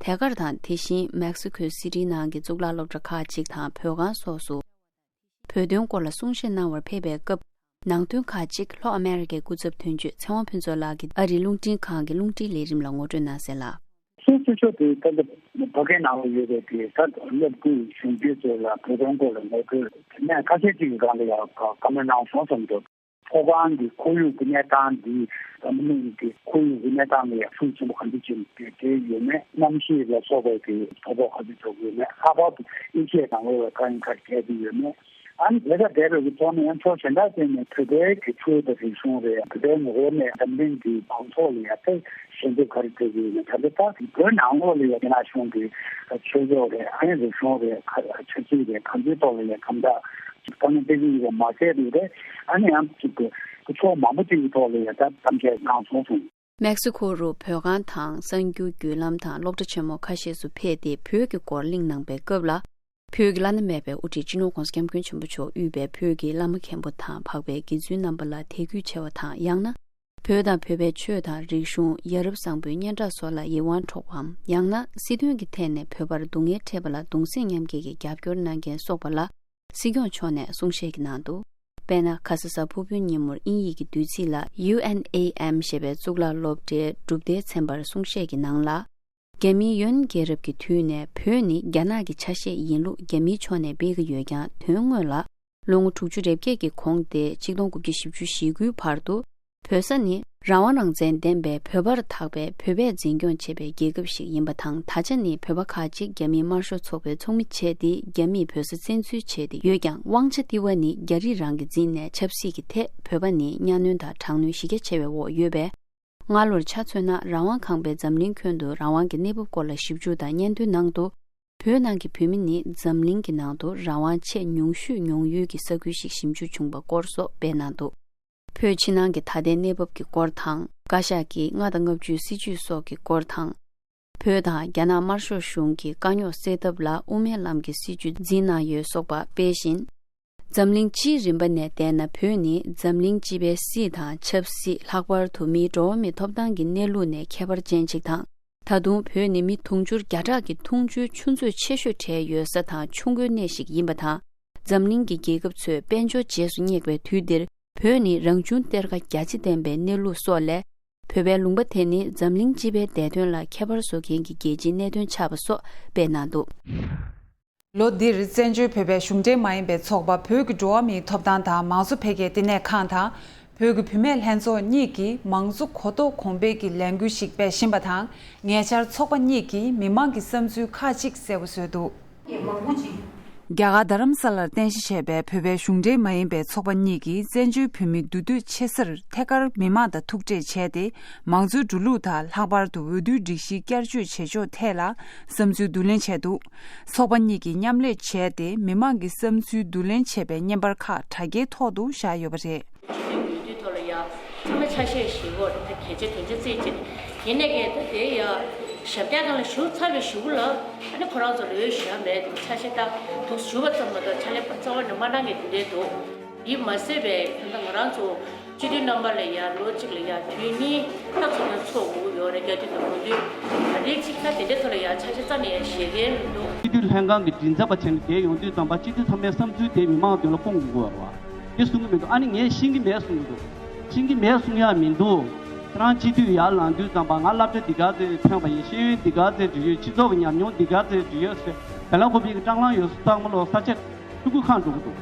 ཐད་ཀར་དང་དེ་བཞིན་མེག་སི་ཁོའི་སི་ཊིའི་ནང་གི་གཙུག་ལག་སློབ་གྲྭ་ཁག་ཅིག་དང་བོད་ཁང་སོགས་སུ། བོད་དོན་སྐོར་ལ་གསུང་བཤད་གནང་བར་ཕེབས་པའི་སྐབས། ནང་དོན་ཁག་ཅིག་ལྷོ་ཨ་མེ་རི་ཀའི་སྐུ་ཚབ་དོན་གཅོད་ཚེ་དབང་ཕུན་ཚོགས་ལགས་ཀྱིས་ཨ་རིའི་རླུང་འཕྲིན་ཁང་གི་རླུང་འཕྲིན་ལས་རིམ་ལ་ངོ་སྤྲོད་གནང་གསལ་ལ། གསུང་ཆོས་ཆོས་དེ་ད་ལྟ་ཕ་གིའི་ནང་ལ་ཡོད་པའི་དེ་ད་སློབ་ཕྲུག་གཞོན་སྐྱེས་ཚོ་ལ་བོད་དོན་སྐོར་ལ་ངོ་སྤྲོད་དེ་ནས་ཁ་ཤས་ཅིག་གི་སྒང་ལ་ཡང་བཀའ་མོལ་གནང་སོང་བསམ་འདུག། མཐོ་སྒང་གི་ཁོར་ཡུག་གི་གནས་སྟངས་འདི་ད་མི་ནུས་ཀྱི་ཁོར་ཡུག་གི་གནས་སྟངས་ལ་ཡང་ཤུགས་ཆེན་པོ་ག་འདྲ་ཅིག་དེ་དེ་ཡོད་མེད། གནམ་གཤིས་ལ་སོགས་པའི་གི་དོ་ཕོག་ག་འདྲ་ཐུག་ཡོད་མེད། ལྷག་པར་དུ་ཨེ་ཤི་ཡའི་ནང་ལོགས་ལ་དཀའ་ངལ་ག་རེ་འཕྲད་ཀྱི་ཡོད་མེད། ཨ་ནི་དེ་དང་འབྲེལ་བའི་གི་ཐོག་ནས་ཡང་ཕྱོགས་གཞན་དག་ཅིག་ནས་བོད་པའི་གི་ཆོས་དང་རིག་གཞུང་རེད། བོད་པའི་ངོ་བོ་ནས་འཛམ་གླིང་གི་མང་ཚོགས་ལ་ཡང་དེ་ཞལ་འདེབས་ག་རེ་བྱེད་ཀྱི་ཡོད་ན། ད་ལྟ་ད་བོད་ནང་ལོགས་ལ་ཡང་རྒྱ་ནག་གཞུང་གི་ཆོས་ཕྱོགས་རེད། ཨ་ནི་རིག་གཞུང་རེད། ཆབ་སྲིད་རེད། གང་ཅིའི་ཐོག་ལ་ཡང་གང་འདྲ་དཀའ་ངལ་འཕྲད་ཀྱི་ཡོད་པ་མ་ཟད་རེད། ཨ་ནི་ཡང་ཅིག་གི་ཕྱོགས་མང་པོ་ཅིག་གི་ཐོག་ལ་ཡང་ད་གཏམ་བཤད་གནང་སོང་གསུངས། མེག་སི་ཁོ་རུ་བོད་ཁང་དང་གསར་འགྱུར་བརྒྱུད་ལམ་དང་སློབ་གྲྭ་ཆེན་མོ་ཁ་ཤས་སུ་ཕེབས་ཏེ་བོད་ཀྱི་སྐོར་གླེང་གནང་པའི་སྐབས་ལ། བོད་ཀྱི་བླ་ན་མེད་པའི་དབུ་ཁྲིད་སྤྱི་ནོར་༧གོང་ས་༧སྐྱབས་མགོན་ཆེན་པོ་མཆོག་དབུས་པའི་བོད་ཀྱི་བླ་མ་མཁན་པོ་དང་འཕགས་པའི་དགེ་ཚུལ་རྣམ་པ་ལ་དད་གུས་ཆེ་བ་དང་། ཡང་ན། བོད་དང་བོད་པའི་ཆོས་དང་རིག་གཞུང་། ཡ་རབས་བཟང་པོའི་སྙན་གྲགས་སོགས་ལ་ཡིད་དབང་འཕྲོག་པའམ། ཡང་ན་སྲིད་དོན་གྱི་ཐད་ནས་བོད་པར་སྡུག་བསྔལ་འཕྲད་པ་ལ་གདུང་སེམས་མཉམ་སྐྱེད་ཀྱི་རྒྱབ་སྐྱོར་གནང་མཁན་སོགས་པ་ལ། སྲིད་སྐྱོང་མཆོག་ནས་གསུང་བཤད་ཀྱི་ནང་དུ། དཔེར་ན། ཁ་ས་གཟའ་ཕུར་བུའི་ཉིན་མོར་དབྱིན་ཡིག་གི་བསྡུས་ཚིག་ལ་ཡུ་ཨེན་ཨེ་ཨེམ་ཞེས་པའི་གཙུག་ལག་སློབ་གྲྭའི་གྲུབ་མཐའི་ཚན་པར་གསུང་བཤད་ཀྱི་ནང་ལ། རྒྱ་མིའི་ཡོན་རྒྱལ་རབས་ཀྱི་དུས་ནས་བོད་ནི་རྒྱ་ནག་གི་ཆ་ཤས་ཡིན་ལུགས་རྒྱ་མིའི་ཕྱོགས་ནས་སྤེལ་གྱི་ཡོད་ཀྱང་། དོན་དངོས་ལ་ལོ་ངོ་དྲུག་ཅུ་རེ་བརྒྱད་ཀྱི་གོང་སྟེ་ཆིག་སྟོང་དགུ་བརྒྱ་བཞི་བཅུ་ཞེ་དགུའི་བར་དུ། བོད་ས་ནི་རང་དབང་རང་བཙན་ལྡན་པའི་བོད་པར་ཐག་པའི་བོད་པས་འཛིན་སྐྱོང་བྱེད་པའི་རྒྱལ་ཁབ་ཞིག་ཡིན་པ་དང་། ད་ཆ་ནི་བོད་པ་ཁག་ཅིག་རྒྱ་མིའི་དམར་ཤོག་ཚོགས་པའི་ཚོགས་མི་བྱས་ཏེ་རྒྱ་མིས་བོད་ས་བཙན་འཛུལ་བྱས་ཏེ་ཡོད་ཀྱང་། དབང་ཆ་ལྟེ་བ་ནི་རྒྱ་རིགས་རང་གིས་འཛིན་ནས། ཆབ་སྲིད་ཀྱི་ཐད་བོད་པ་ནི་གཉའ་གནོན་དང་དྲག་གནོན་གཞི་རྒྱ་ཆེ་བའི་འོག་ཡོད་པས། སྔ་ལོར་ཆ་མཚོན་ན། རང་དབང་ཁང་པས་འཛམ་གླིང་ཁྱོན་དུ་རང་དབང་གི་གནས་བབ་སྐོར་ལ་ཞིབ་འཇུག་དང་སྙན་ཐོའི་ནང་དུ། བོད་ནང་གི་བོད་མི་ནི་འཛམ་གླིང་གི་ནང་དུ་རང་དབང་ཆེས་ཉུང་ཤོས་ཡོང་ཡུལ་གྱི་ས་ཁུལ་ཞིག་ཞིབ་འཇུག་བྱུང་བ་སྐོར་སོགས་སྤེལ་གནང་འདུག། བོད་ཕྱི་ནང་གི་ད་ལྟའི་གནས་བབ་ཀྱི་སྐོར་དང་། བཀའ་ཤག་གི་ལྔ་དང་ལྔ་བཅུའི་སྲིད་བྱུས་སོགས་ཀྱི་སྐོར་དང་། བོད་དང་རྒྱ་ནག་དམར་ཤོག་གཞུང་གི་དཀའ་རྙོག་སེལ་ཐབས་ལ་དབུ་མའི་ལམ་གྱི་སྲིད་བྱུས་འཛིན་གནང་ཡོད་སོགས་པ་སྤེལ་བཞིན། འཛམ་གླིང་སྤྱིའི་རིམ་པ་ནས་བལྟས་ན། བོད་ནི་འཛམ་གླིང་སྤྱི་པའི་སྲིད་དང་ཆབ་སྲིད། ལྷག་པར་དུ་མིའི་འགྲོ་བ་མིའི་ཐོབ་ཐང་གི་གནས་ལུགས་ནས་ཁྱད་པར་ཅན་ཅིག་དང་། ད་དུང་བོད་ནི་མི་དུང་ཕྱུར་བརྒྱ་ཕྲག་གི་འཐུང་ཆུའི་ཆུ་མཛོད་ཆེ་ཤོས་གྲས་ཡོད་ས་དང་ཆུ་མགོའི་གནས་ཤིག་ཡིན་པ་དང་། འཛམ་གླིང་གི་རྒྱལ་ཁབ་ཚོས་དཔལ་འབྱོར་རྗེས་སུ་སྙེག་པའི་དུས་འདིར། བོད་ནི་རང་བྱུང་གཏེར་ཁ་རྒྱ་ཆེ་ལྡན་པའི་གནས་ལུགས་སོགས་ལས། བོད་པའི་ལུང་པ་དེ་ནི་འཛམ་གླིང་སྤྱི་པའི་བདེ་དོན་ལ་ཁྱད་པར་བཟོ་མཁན་གྱི་རྒྱལ་སྤྱིའི་གནད་དོན་ཆགས་པ་སོགས་སྤེལ་གནང་འདུག། ལོ་འདིར་བཙན་བྱོལ་བོད་པའི་གཞུང་འབྲེལ་མ་ཡིན་པའི་ཚོགས་པ་བོད་ཀྱི་འགྲོ་བ་མིའི་ཐོབ་ཐང་དང་མང་གཙོ་འཕེལ་རྒྱས་བསྟི་གནས་ཁང་དང་། བོད་ཀྱི་བུད་མེད་ལྷན་ཚོགས་གཉིས་ཀྱིས་མང་གཙོ་གོ་རྟོགས་གོང་འཕེལ་གྱི་ལས་འགུལ་ཞིག་སྤེལ་བཞིན་པ་དང་། ཉེ་ཆར་ཚོགས་པ་གཉིས་ཀྱིས་མི་མང་གི་བསམ་ཚུལ་ཁག་ཅིག་གསལ་པོ་བཟོས་འདུག། རྒྱ་གར་རྡ་རམ་ས་ལར་རྟེན་གཞི་བྱས་པའི་བོད་པའི་གཞུང་འབྲེལ་མ་ཡིན་པའི་ཚོགས་པ་གཉིས་ཀྱིས་བཙན་བྱོལ་བོད་མིའི་འདུས་སྡོད་ཆེ་སར་ཐད་ཀར་མི་མང་དང་ཐུག་འཕྲད་བྱས་ཏེ། མང་གཙོའི་འགྲོ་ལུགས་དང་། ལྷག་པར་དུ་འོས་བསྡུའི་སྒྲིག་གཞི་བསྐྱར་བཅོས་བྱེད་ཕྱོགས་ཐད་ལ་བསམ་ཚུལ་བསྡུ་ལེན་བྱས་འདུག། ཚོགས་པ་གཉིས་ཀྱིས་མཉམ་ལས་བྱས་ཏེ། མི་མང་གི་བསམ་ཚུལ་བསྡུ་ལེན་བྱས་པའི་བརྙན་པར་ཁག་དྲ་རྒྱའི་ཐོག་ཏུ་བཞག་ཡོད་པ་རེད། སྤྱི་འཐུས་འོས་བསྡུའི་ཐོག་ལ་ཡ། ཚང་མས་ཆ་ཤས་བཞེས་དགོས་རེད། ད་གལ་ཆེ་དོན་ཆེ་རྩིས་བྱས་ནས། ཡིན་ནའི་ཀྱང་ད་དེ་ཡ། ཞབས་བཀྱག་སྒང་ལ་བཞུགས་ཚར་བའི་གཞུག་ལ། ཨ་ནི་ཁོ་རང་ཚོ་ལ་འོས་ཞུ་ཡ་མེད་དེ། ཆ་ཤས་ད་འདུག་ཞུ་བ་ཙམ་མ་གཏོགས་ཕྱག་ལས་རྩ་བ་ནས་མ་གནང་མཁན་དེ་འདྲས་འདུག། དེ་མ་ཟད་པའི་ད་ང་རང་ཚོ་སྤྱི་འཐུས་རྣམ་པ་ལ་ཡ་ལོ་གཅིག་ལ་ཡ་དུས་གཉིས་ད་ཚོགས་ཐེངས་ཚོགས་དགོས་ཀྱི་ཡོད་རེད། རྒྱ་སྟོད་དང་གོང་སྟོད། ད་དེ་གཅིག་ད་དེ་འདྲའི་ཐོག་ལ་ཡ་ཆ་ཤས་རྩ་ནས་ཡ་བཞེས་མཁན་མི་འདུག། སྤྱི་འཐུས་ལྷན་ཁང་གི་མགྲིན་ཚབ་པ་བྱས་ནས་བསྡད་ཡོང་དུས་ཙམ་པ། སྤྱི་འཐུས་ཚང་མའི་བསམ་ཚུལ་དེ་མི་མང་མདུན་ལ་སྐོང་དགོས་ཀྱི་ཡོད་རེད་བ། དེ་གསུང་གི་མི་འདུག། ཨ་ནི་ངས་ཤེས་ཀྱི་མེད་གསུང་གི་འདུག། ཤེས་ཀྱི་མེད་གསུང་ཡ་མི་འདུག། ཁྱེད་རང་སྤྱི་འཐུས་ཡར་ལངས་དུས་ཙམ་པ། ང་སློབ་གྲྭ་འདི་ག་ཚོད་ཐོན་པ་ཡིན། ཤེས་ཡོན་འདི་ག་ཚོད་འདྲི་ཡོད། སྤྱི་ཚོགས་ཀྱི་ཉམས་མྱོང་འདི་ག་ཚོད་འདྲི་ཡོད་ཟེར། བལ་ལ་ཁོ་པའི་གི་སྲང་ལམ་ཡོད་ས་ཚང་མ་ལོ་ས་ཆ་ཕྲུ་གུ་ཁག་འགྲོ་གི་འདུག།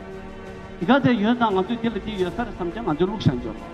འདི་ག་ཚོད་ཡོད་ཙང་ང་ཚོས་འདི་ལ་འདི་ཡོད་ས་རེད་བསམ་ཀྱང་ང་ཚོས་བླུགས་བཞག་འཇོག་རོགས།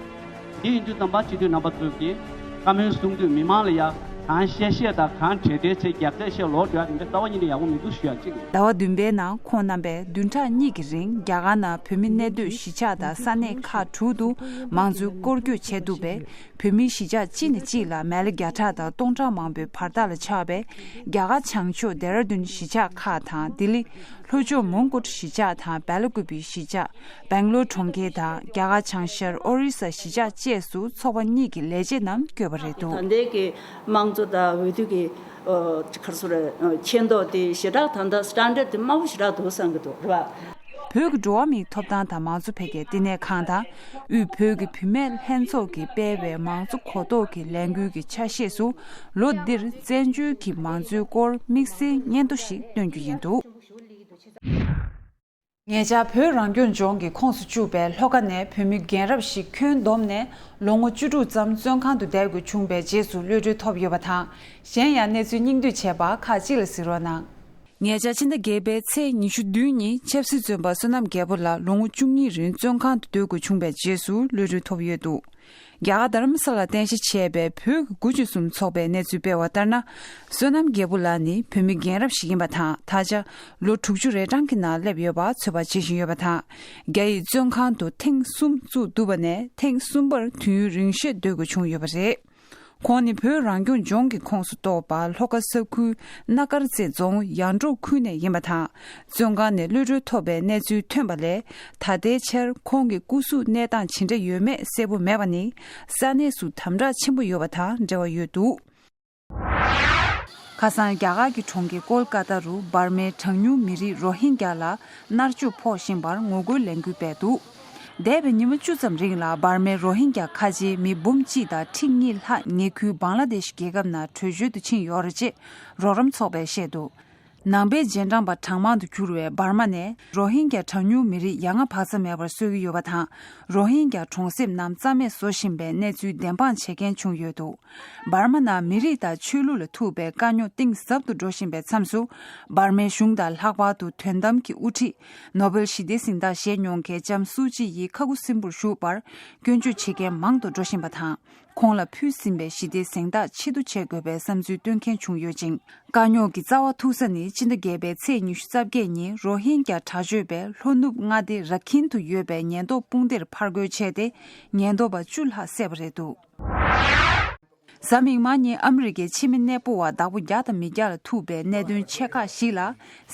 དེ་ཡིན་དུས་ཙམ་པ་སྤྱི་འཐུས་རྣམ་པ་ཚོས་ཀྱིས་བཀའ་མོལ་གསུང་དུས་མི་མང་ལ་ཡ་གང་བཤད་བཤད་དང་གང་འབྲེལ་འབྲེལ་བྱས་རྒྱབ་རྩལ་བཤད་ལོག་འགྲོ་ཡ་དེ་འདྲ་རྩ་བ་ཉིད་ནས་ཡག་པོ་མི་འདུག་ཞུ་ཡ་གཅིག་ཡིན། ཟླ་བ་བདུན་པའི་ནང་ཁོང་རྣམ་པས་བདུན་ཕྲག་གཉིས་ཀྱི་རིང་རྒྱ་གར་ནང་བོད་མི་གནས་སྡོད་གཞིས་ཆགས་དང་ས་གནས་ཁག་དྲུག་ཏུ་མང་གཙོའི་སྐོར་སྐྱོད་བྱས་འདུག་པས། བོད་མིའི་གཞིས་ཆགས་གཅིག་ནས་གཅིག་ལ་མལ་བརྒྱ་ཕྲག་དང་སྟོང་ཕྲག་མང་པོའི་བར་ཐག་ལ་ཆགས་པའི་རྒྱ་གར་བྱང་ཕྱོགས་ལྡེ་ར་ལྡུན་གཞིས་ཆགས་ཁག་དང་། ལྡི་ལི། ལྷོ་ཕྱོགས་མོན་གྷོ་གཞིས་ཆགས་དང་། སྦེལ་ཀོབ་གཞིས་ཆགས། སྦེང་ལོར་གྲོང་ཁྱེར་དང་རྒྱ་གར་བྱང་ཤར་ཨོ་རི་ས་གཞིས་ཆགས་བཅས་སུ་ཚོགས་པ་གཉིས་ཀྱི་ལས་བྱེད་རྣམས་བསྐྱོད་པ་རེད་འདུག། ད་ལྟའི་གི་དམངས་གཙོ་དང་འོས་བསྡུ་གི་ཨ་ག་རེ་ཟེར་རེད། ཨ་ཆེ་མདོག་དེ་ཞེ་དྲག་ད་ལྟ་སི་ཊན་ཌར་དེ་དམའ་བོ་ཞེ་དྲག་འདུག་བསམ་གྱི་འདུག་རེད་བ། བོད་ཀྱི་འགྲོ་བ་མིའི་ཐོབ་ཐང་དང་མང་གཙོ་འཕེལ་རྒྱས་བསྟི་གནས་ཁང་དང་། དབུས་བོད་ཀྱི་བུད་མེད་ལྷན་ཚོགས་ཀྱིས་སྤེལ་བའི་མང་གཙོ་གོ་རྟོགས་ཀྱི་ལས་འགུལ་གྱི་ཆ་ཤས་སུ། ལོ་འདིར་བཙན་བྱོལ་གྱི་མང་གཙོའི་སྐོར་དམིགས་བསལ་སྙན་ཐོ་ཞིག་སྟོན་རྒྱུ་ཡིན་འདུག། ཉེ་ཆར་བོད་རང་སྐྱོང་ལྗོངས་ཀྱི་ཁོངས་སུ་བཅུག་པའི་ལྷོ་ཁ་ནས་བོད་མི་རྒན་རབས་ཤིག་ཁྱོན་བསྡོམས་ནས་ལོ་ངོ་བཅུ་དྲུག་ཙམ་བཙོན་ཁང་དུ་བསྡད་དགོས་བྱུང་བའི་རྗེས་སུ་གློད་གྲོལ་ཐོབ་ཡོད་པ་དང་། གཞན་ཡང་གནས་ཚུལ་སྙིང་བསྡུས་བྱས་པ་ཁག་ཅིག་ལ་གཟིགས་རོགས་གནང་། ཉེ་ཆར་ཕྱི་ཟླ་བརྒྱད་པའི་ཚེས་ཉི་ཤུ་བདུན་ཉིན་ཆབ་སྲིད་བཙོན་པ་བསོད་ནམས་རྒྱལ་པོ་ལགས་ལོ་ངོ་བཅུ་གཉིས་རིང་བཙོན་ཁང་དུ་སྡོད་དགོས་བྱུང་བའི་རྗེས་སུ་གློད་གྲོལ་ཐོབ་ཡོད་འདུག། རྒྱ་གར་རྡ་རམ་ས་ལར་རྟེན་གཞི་བྱས་པའི་བོད་ཀྱི་དགུ་བཅུ་གསུམ་ཚོགས་པས་གནས་ཚུལ་སྤེལ་བ་ལྟར་ན། བསོད་ནམས་རྒྱལ་པོ་ལགས་ནི་བོད་མི་རྒན་རབས་ཤིག་ཡིན་པ་དང་། ད་ཆ་ལོ་དྲུག་ཅུ་རེ་གྲངས་ཀྱི་ནང་སླེབས་ཡོད་པ་ཚོད་དཔག་བྱེད་བཞིན་ཡོད་པ་དང་། རྒྱ་ཡིག་བཙོན་ཁང་དུ་ཐེངས་གསུམ་བཙུགས་འདུག་པ་ནས་ཐེངས་གསུམ་པར་དུས་ཡུན་རིང་ཤོས་སྡོད་དགོས་བྱུང་ཡོད་པ་རེད། ཁོང་ནི་བོད་རང་སྐྱོང་ལྗོངས་ཀྱི་ཁོངས་སུ་གཏོགས་པ་ལྷོ་ཁ་ས་ཁུལ་སྣ་དཀར་རྩེ་རྫོང་ཡང་འབྲོག་ཁུལ་ནས་ཡིན་པ་དང་། བཙོན་ཁང་ནས་གློད་གྲོལ་ཐོབ་པའི་གནས་ཚུལ་ཐོན་པ་ལས། ད་ལྟའི་ཆར་ཁོང་གི་སྐུ་གཟུགས་གནས་སྟངས་ཇི་འདྲ་ཡོད་མེད་གསལ་པོ་མེད་པ་ནི་ས་གནས་སུ་དམ་དྲག་ཆེན་པོ་ཡོད་པ་དང་འབྲེལ་བ་ཡོད་འདུག། ཁ་སང་རྒྱ་གར་གྱི་གྲོང་ཁྱེར་ཀོལ་ཀ་ཏ་རུ་འབར་མའི་གྲངས་ཉུང་མི་རིགས་རོ་ཧིན་རྒྱ་ལ་མནར་གཅོད་ཕོག་བཞིན་པར་ངོ་རྒོལ་ལས་འགུལ་སྤེལ་འདུག། འདས་པའི་ཉི་མ་བཅུ་ཙམ་རིང་ལ་འབར་མའི་རོ་ཧིན་རྒྱ་ཁ་ཆེའི་མི་འབུམ་གཅིག་དང་ཁྲི་གཉིས་ལྷག་ཉེ་ཁུལ་བང་ལ་དེཤ་རྒྱལ་ཁབ་ནང་བྲོས་བྱོལ་དུ་ཕྱིན་ཡོད་རེད་ཅེས་རོགས་རམ་ཚོགས་པས་བཤད་འདུག། ནང་པའི་རྗེས་འབྲང་པ་གྲངས་མང་དུ་གྱུར་བའི་འབར་མ་ནས་རོ་ཧིན་རྒྱ་གྲངས་ཉུང་མི་རིགས་ཡ་ང་བག་ཚ་མེད་པར་གསོད་ཀྱི་ཡོད་པ་དང་། རོ་ཧིན་རྒྱ་གྲོང་གསེབ་རྣམས་རྩ་མེད་བཟོ་བཞིན་པའི་གནས་ཚུལ་བདེན་དཔང་བྱེད་མཁན་བྱུང་ཡོད་འདུག། འབར་མ་ནང་མི་རིགས་དང་ཆོས་ལུགས་ལ་ཐུག་པའི་དཀའ་རྙོག་གཏིང་ཟབ་ཏུ་འགྲོ་བཞིན་པའི་མཚམས་སུ། འབར་མའི་གཞུང་དང་ལྷག་པར་དུ་དོན་དམ་གྱི་དབུ་ཁྲིད་ནོ་བེལ་ཞི་བདེའི་གཟེངས་རྟགས་བཞེས་མྱོང་མཁན་ལྕམ་སུའུ་ཅི་ཡི་ཁ་ཁུ་སིམ་པོར་བཞུགས་པར་སྐྱོན་བརྗོད་བྱེད་མཁན་མང་དུ་འགྲོ་བཞིན་པ་དང་། ཁོང་ལ་ཕུལ་ཟིན་པའི་ཞི་བདེའི་གཟེངས་རྟགས་ཕྱིར་བསྡུ་བྱེད་དགོས་པའི་བསམ་ཚུལ་བཏོན་མཁན་བྱུང་ཡོད་ཅིང་། དཀའ་རྙོག་གི་རྩ་བ་ཐུག་ས་ནི་ཕྱི་ཟླ་བརྒྱད་པའི་ཚེས་ཉི་ཤུ་རྩ་བརྒྱད་ཉིན་རོ་ཧིན་རྒྱ་དྲག་སྤྱོད་པས་ལྷོ་ནུབ་མངའ་སྡེ་ར་ཁིན་དུ་ཡོད་པའི་ཉེན་རྟོག་དཔུང་སྡེར་ཕར་རྒོལ་བྱས་ཏེ། ཉེན་རྟོག་པ་བཅུ་ལྷག་བསད་པ་རེད་འདུག། གཟའ་མིག་དམར་ཉིན་ཨ་མི་རི་ཀའི་ཕྱི་མི་གནས་སྤོ་བ་བདག་པོ་བརྒྱ་དང་མི་བརྒྱ་ལ་ཐུག་པའི་གནད་དོན་ཆེ་ཁག་ཞིག་ལ་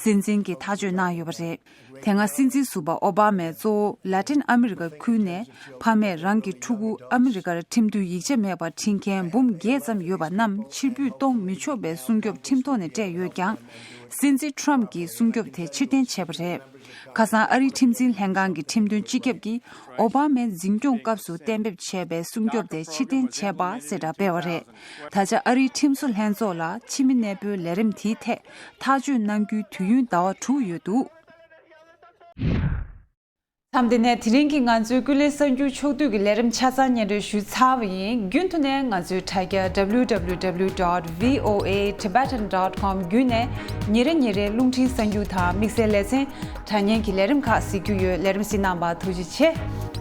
སྲིད་འཛིན་གྱིས་ཐག་གཅོད་གནང་ཡོད་པ་རེད། དེ་སྔ་སྲིད་འཛིན་ཟུར་པ་ཨོ་བྷ་མས་གཙོ་བོ་ལ་ཏིན་ཨ་མི་རི་ཀ་ཁུལ་ནས་ཕ་མས་རང་གི་ཕྲུ་གུ་ཨ་མི་རི་ཀར་ཁྲིམས་མཐུན་ཡིག་ཆ་མེད་པར་ཁྲིད་མཁན་འབུམ་བརྒྱད་ཙམ་ཡོད་པ་རྣམས་ཕྱིར་འབུད་གཏོང་མི་ཆོག་པའི་སྲུང་སྐྱོབ་ཁྲིམས་ཐོག་ནས་སྤྲད་ཡོད་ཀྱང་། སྲིད་འཛིན་ཁྲོམ་གྱིས་སྲུང་སྐྱོབ་དེ་ཕྱིར་འཐེན་བྱས་པ་རེད། ཁ་སང་ཨ་རིའི་ཁྲིམས་འཛིན་ལྷན་ཁང་གི་ཁྲིམས་དོན་སྤྱི་ཁྱབ་ཀྱིས་ཨོ་བྷ་མའི་འཛིན་སྐྱོང་སྐབས་སུ་གཏན་འབེབས་བྱས་པའི་སྲུང་སྐྱོབ་དེ་ཕྱིར་འཐེན་བྱས་པ་གསལ་བསྒྲགས་སྤེལ་བ་རེད། ད་ཆ་ཨ་རིའི་ཁྲིམས་བཟོ་ལྷན་ཚོགས་ལ་ཕྱི་མི་གནས་སྤོའི་ལས་རིམ་དེའི་ཐད་ཐག་གཅོད་གནང་རྒྱུའི་དུས་ཡུན་ཟླ་བ་དྲུག་ཡོད་འདུག། མཚམས་འདི་ནས་དེ་རིང་གི་ང་ཚོའི་ཀུན་གླེང་གསར་འགྱུར་ཕྱོགས་བསྡུས་ཀྱི་ལས་རིམ་ཆ་ཚང་སྙན་སྒྲོན་ཞུས་ཚར་བ་ཡིན། རྒྱུན་དུ་ནས་ང་ཚོའི་དྲ་རྒྱ་W W W dot V O A Tibetan dot com བརྒྱུད་ནས་ཉིན་རེ་ཉིན་རེའི་རླུང་འཕྲིན་གསར་འགྱུར་དང་དམིགས་བསལ་ལེ་ཚན། དྲ་བརྙན་གྱི་ལས་རིམ་ཁག་གཟིགས་རྒྱུ་ཡོད། ལས་རིམ་གཟིགས་གནང་བར་ཐུགས་རྗེ་ཆེ།